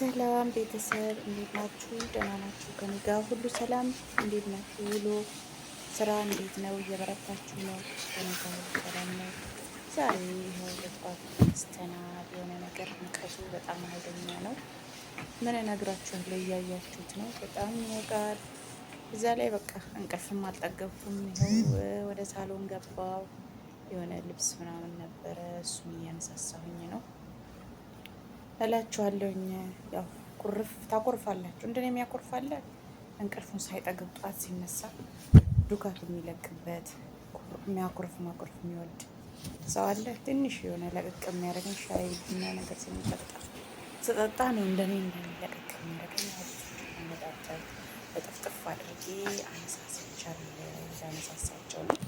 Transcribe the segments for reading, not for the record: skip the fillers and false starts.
ሰላም ቤተሰብ እንዴት ናችሁ? ደህና ናችሁ? ከኔ ጋር ሁሉ ሰላም። እንዴት ናችሁ? ውሎ ስራ እንዴት ነው? እየበረታችሁ ነው? ከኔ ጋር ሁሉ ሰላም ነው። ዛሬ ይኸው በጠዋቱ ተነስተናል። የሆነ ነገር ሙቀቱ በጣም ኃይለኛ ነው። ምን እነግራችኋለሁ? እያያችሁት ነው። በጣም ይሞቃል። እዛ ላይ በቃ እንቅልፍም አልጠገብኩም። ይኸው ወደ ሳሎን ገባው። የሆነ ልብስ ምናምን ነበረ፣ እሱን እያነሳሳሁኝ ነው እላችኋለሁኝ። ያው ኩርፍ ታኮርፋላችሁ፣ እንደኔ የሚያኮርፋለ እንቅልፉን ሳይጠግብ ጧት ሲነሳ ዱካክ የሚለቅበት የሚያኮርፍ ማኮርፍ የሚወድ ሰው አለ። ትንሽ የሆነ ለቅቅ የሚያደርገኝ ሻይ ቡና ነገር ስንጠጣ ስጠጣ ነው እንደኔ ለቅቅ የሚያደርገኝ። አመጣጠብ በጥፍጥፍ አድርጌ አነሳስቻለሁ፣ ያነሳሳቸው ነው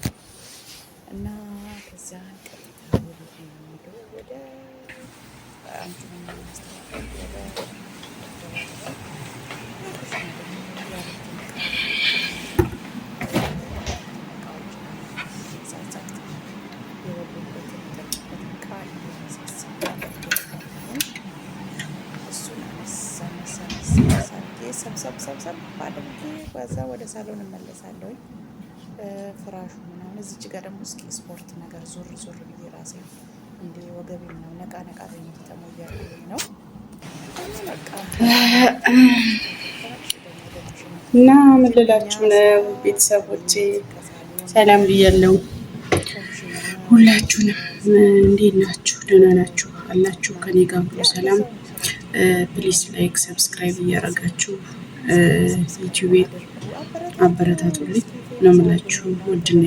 እና ከዛ ቀጥታ ወደ የሚሄደው ወደ አንቹን ማስተካከል ወደ ሰብሰብ ሰብሰብ አድርጌ ከዛ ወደ ሳሎን እመለሳለሁኝ። ፍራሹ ምናምን እዚች ጋር ደግሞ እስኪ ስፖርት ነገር ዞር ዞር ብዬ ራሴ እንደ ወገቤ ምናምን ነቃ ነቃ ተሞያለኝ ነው። እና ምን ልላችሁ ነው ቤተሰቦቼ፣ ሰላም ብያለሁ ሁላችሁንም። እንዴት ናችሁ? ደህና ናችሁ አላችሁ? ከኔ ጋር ሁሉ ሰላም። Please like፣ subscribe እያደረጋችሁ ዩቲዩብ አበረታቱልኝ ነው የምላችሁ። ውድና